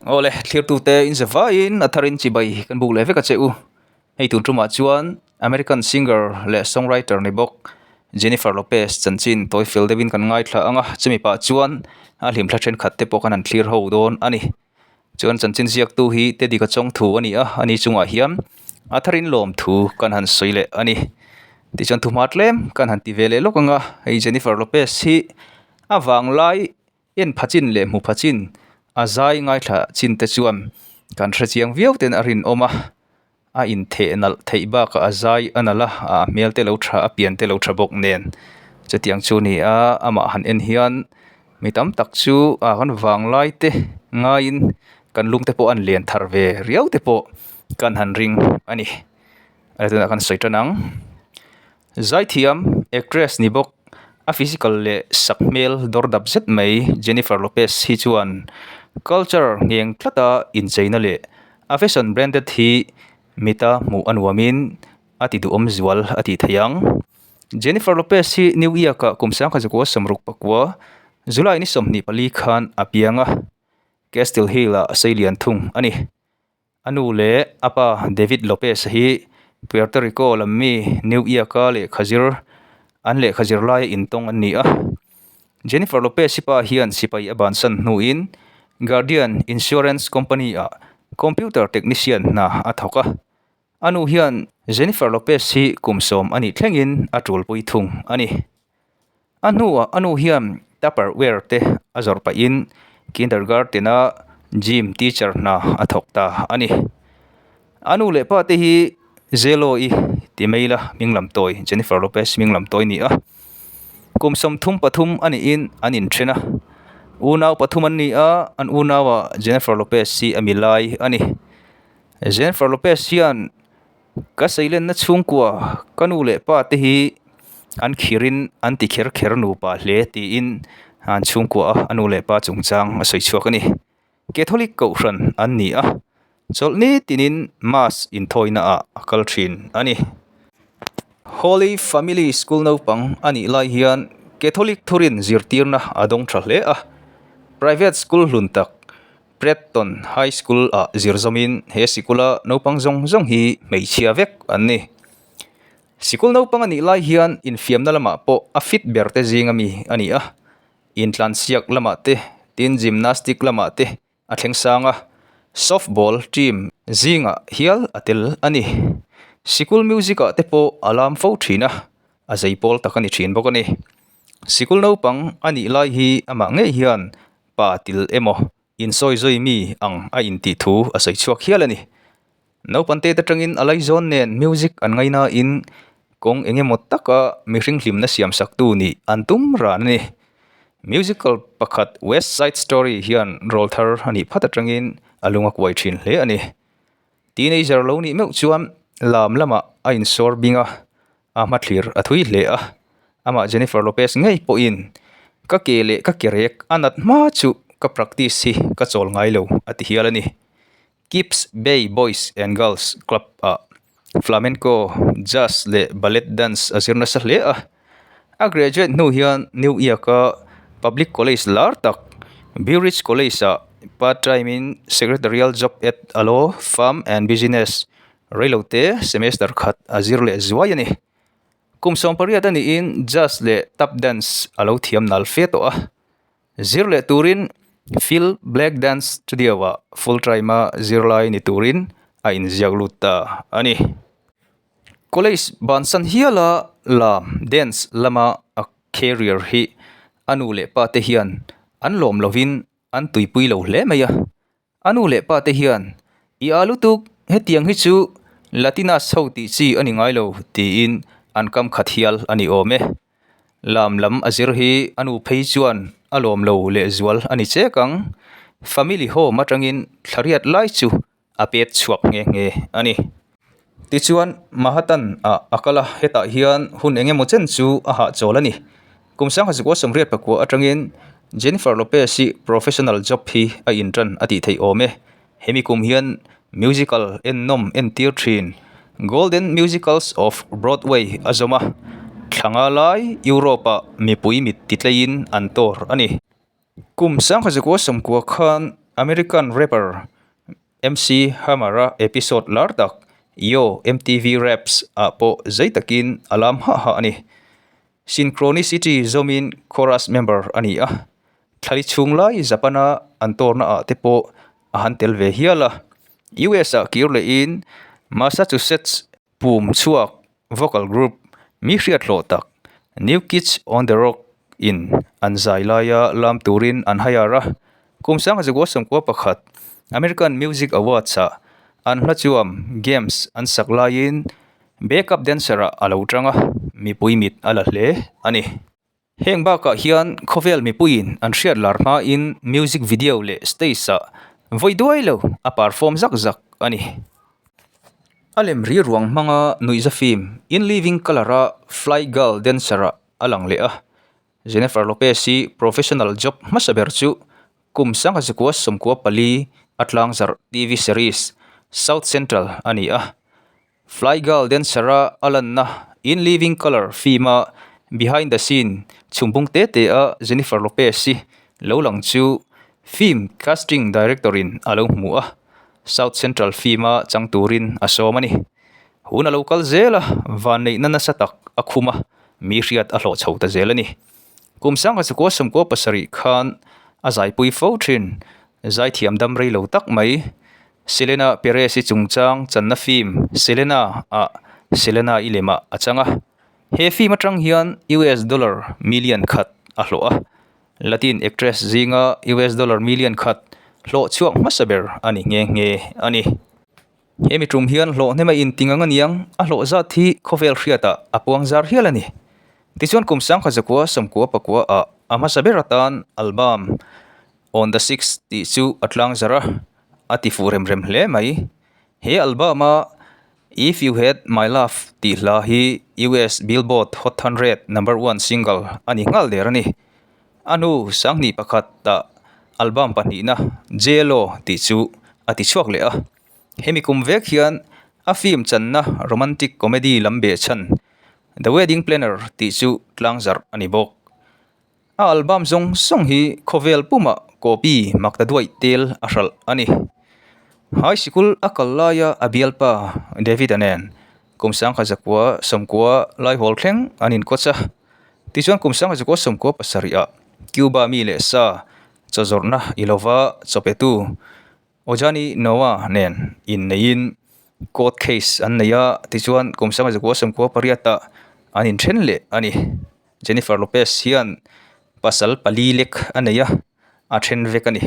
Awle, thlirtute in zavaiin a tharin chibai kan buk leh vek a che u. Hei tun tumah chuan American singer leh songwriter ni bawk Jennifer Lopez chanchin tawi fel deuhin kan ngaithla ang a, chumi pah chuan a hlimthla thenkhat te pawh kan han thlir ho dawn a ni. Chuan chanchin ziaktu hi Teddy ka chawng thu a ni a, ani chungah hian a tharin lawm thu kan han sawi leh a ni. Tichuan thuhma tlem kan han ti ve leh lawk ang a, hei Jennifer Lopez hi a vanglai En pha chin leh hmu pha chin a zai ngaithla chin te chuan kan hre chiang viau ten a rinawm a, a intheh nalh theih bakah a zai a nalh a, a hmel te lo tha a pian te lo tha bawk nen chutiang chu a ni a, amah han en hian mi tam tak chu ah kan vanglai te ngaiin kan lung te pawh a lian thar ve riau te pawh kan han ring a ni a tunah kan sawi tan ang. Zaithiam, actress ni bawk, a physical leh sak hmel dawr dap zet mai Jennifer Lopez hi chuan culture ngheng tlata incheina leh a fashion branded hi mita hmuh a nuamin a ti duhawm zual a tih theih ang. Jennifer Lopez hi New York-ah kum 1964 July ni 24 khan a piang a, Castle Hill-ah a seilian thung a ni. A nu leh a pa David Lopez hi Puerto Rico lam mi New York-a lehkha zir an lehkha zir laia intawng an ni a. Jennifer Lopez-i pa hian sipai a bansan hnuin Guardian Insurance Company-ah computer technician hna a thawk a. A nu hian Jennifer Lopez hi kum sawm a nih thlengin a tulpui thung a ni. A hnuah a nu hian Tupperware te a zawrh pahin kindergarten-a gym teacher hna a thawk ta a ni. A nu leh pa te hi Zelo-i ti mai ila hming lam tawi Jennifer Lopez hming lam tawi a ni a. Kum 33 a niin an inthen a, unau pathum an ni a, an unauah Jennifer Lopez hi a milai a ni. Jennifer Lopez hian Ka seilenna chhungkua ka nu leh pa te hi an khirin an ti kher kher nupa hle tiin an chhungkua a a nu leh pa chungchang a sawi chhuak a ni. Catholic kohhran an ni a, chawlhni tinin mass inthawina ah a kal thin a ni. Holy Family School naupang a nih lai hian Catholic thurin zirtirna a dawng tha hle a, private school hlun tak Preston High School ah zir zawmin he sikula naupang zawng zawng hi hmeichhia vek an ni. Sikul naupang a nih lai hian infiamna lamah pawh a fit ber te zing ami a ni a, intlansiak lamah te, tin gymnastic lamah te a thleng sang a, softball team zingah hial a tel a ni. Sikul music ah te pawh a lam fo thin a, a zei pawl tak a ni thin bawk a ni. Sikul naupang a nih lai hi amah ngei hian Pa til emaw insawi zui mi ang a intih thu a sawi chhuak hial a ni. Naupang te atangin a laizawn nen music an ngainain kawng eng emaw taka mihring hlimna siam saktu nih an tum ran a ni. Musical pakhat West Side Story hian rawl thar a nih phat atangin a lung a kuai thin hle a ni. Teenager lo nih meuh chuan lam lamah a insawr bing a, A hmathlir a thui hle a, amah Jennifer Lopez ngei pawhin ka ke leh ka ke rek a nat hma chu ka practice hi ka chawl ngai lo a ti hial a ni. Kips Bay Boys and Girls Club ah Flamenco, Jazz leh Ballet Dance a zir nasa hle a. A graduate hnu hian New York-a public college lar tak Beauridge College ah part time in secretarial job at a law firm and business Reilote semester khat a zir leh zuai a ni. Kum 18 a niin jazz leh tap dance a lo thiam nal fe tawh a. Zir leh turin Phil Black Dance Studio-ah full time-a zirlai ni turin a inziak lut ta a ni. College bansan hiala lam dance lama a career hi a nu leh pa te hian an lawm lovin an tuipui lo hle mai a. A nu leh pa te hian, I a lutuk, hetiang hi chu Latinas ho tih chi a ni ngai lo, tiin an kam khat hial a ni awm e. Lam lam a zir hi a nu phei chuan a lawm lo lehzual a ni chek ang. Family home atangin thlariat lai chu a pet chhuak nghe nghe a ni. Tichuan, Manhattan ah a kal a, hetah hian hun eng emaw chen chu a hahchawl a ni. Kum 1989 atangin Jennifer Lopez hi professional job hi a intan a tih theih awm e. Hemi kum hian musical ennawm entir thin Golden Musicals of Broadway a zawm a, thla nga lai Europe-ah mipui mit titleiin an tawr a ni. Kum 1990 khan. American rapper MC Hammer-a episode lar tak Yo MTV Raps ah pawh zei takin a lam hah hah a ni. Synchronicity zawmin chorus member a ni a, thlali chhung lai Japan-a an tour-na ah te pawh a han tel ve hial a. US ah kir lehin Massachusetts pum chhuak vocal group mi hriat hlawh tak New Kids on the Rock in an zai laia lam turin an hire a. Kum 1991 American Music Awards ah an hla chuam Games an sak laiin backup dancer ah a lo tang a, mipui mit a la hle a ni. Heng bakah hian khawvel mipuiin an hriat lar hmain music video leh stage ah vawi duai lo a perform zak zak a ni. A lem ri ruang hmanga nuihza film In Living Colour a Fly Girl dancer ah a lang leh a. Jennifer Lopez hi professional job hmasa ber chu kum 1994 a tlangzarh TV series South Central a ni a. Fly Girl dancer-a a lanna In Living Color film-a behind the scene chhumbung te te a Jennifer Lopez-i lo lang chu film casting director-in a lo hmu a, South Central film-a chang turin a sawm a ni. Hun a lo kal zel a, vanneihna nasa tak a khum a, mi hriat a hlawh chho ta zel a ni. Kum 1997 khan a zaipui fo thin, zaithiam dam rei lo tak mai. Selena Perez-i chungchang channa film Selena ah Selena i lemah a chang a. He film atang hian US dollar million khat a hlawh a. Latin actress zinga US dollar million khat hlawh chhuak hmasa ber a ni nghe nghe a ni. He mi tum hian hlawh hnem a inting ang aniang a hlawh zat hi khawvel hriatah a puang zar hial a ni. Tichuan kum 1994 ah a hmasa ber atan album On the Six tih chu a tlang zar a, a ti fuh rem rem hle mai. He album a If You Had My Love tih hla hi US Billboard Hot 100 number one single a ni nghal der a ni. A hnu 2001 ah album pahnihna J-Lo tih chu a ti chhuak leh a. Hemi kum vek hian a film channa romantic comedy lam behchhan The Wedding Planner tih chu tlang zarh a ni bawk. A album zawng zawng hi khawvel pumah copy mak ta duaih tel a hralh a ni. High sikul a kal laia a bialpa David-a nen kum 1990 laihawl thleng an inkawch a. Tichuan kum 1997 ah Cuba mi leh sa chaw zawrhna i lova chawpetu Ojani Noah nen inneiin court case an nei a, tichuan kum 1998 ah an inthen leh a ni. Jennifer Lopez hian pasal pali lek a nei a, a then vek a ni.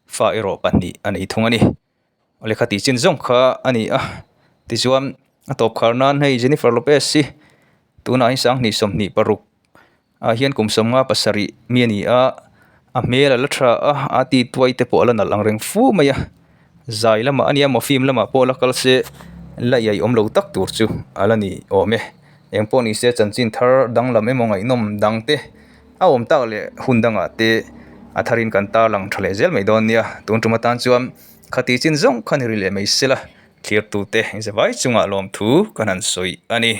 Fa erawh pahnih a nei thung a ni. Lehkha tih chin zawng kha a ni a, tichuan a tawp khar nan hei Jennifer Lopez hi tunah hi 2026 ah hian kum 57 mi a ni a, a hmel a la tha a, a ti tuai te pawh a la nalh ang reng fu mai a, zai lamah a nia maw film lamah pawh la kal se la iai awm lo tak tur chu a la ni awm e, eng pawh ni se chanchin thar danglam emaw ngaihnawm dang te a awm tak leh hun dangah te a tharin kan tarlang tha leh zel mai dawn nia, tun tum atan chuan khati chin zawng kha ni ri leh mai sela thlir tute zavai chungah lawmthu kan han sawi a ni.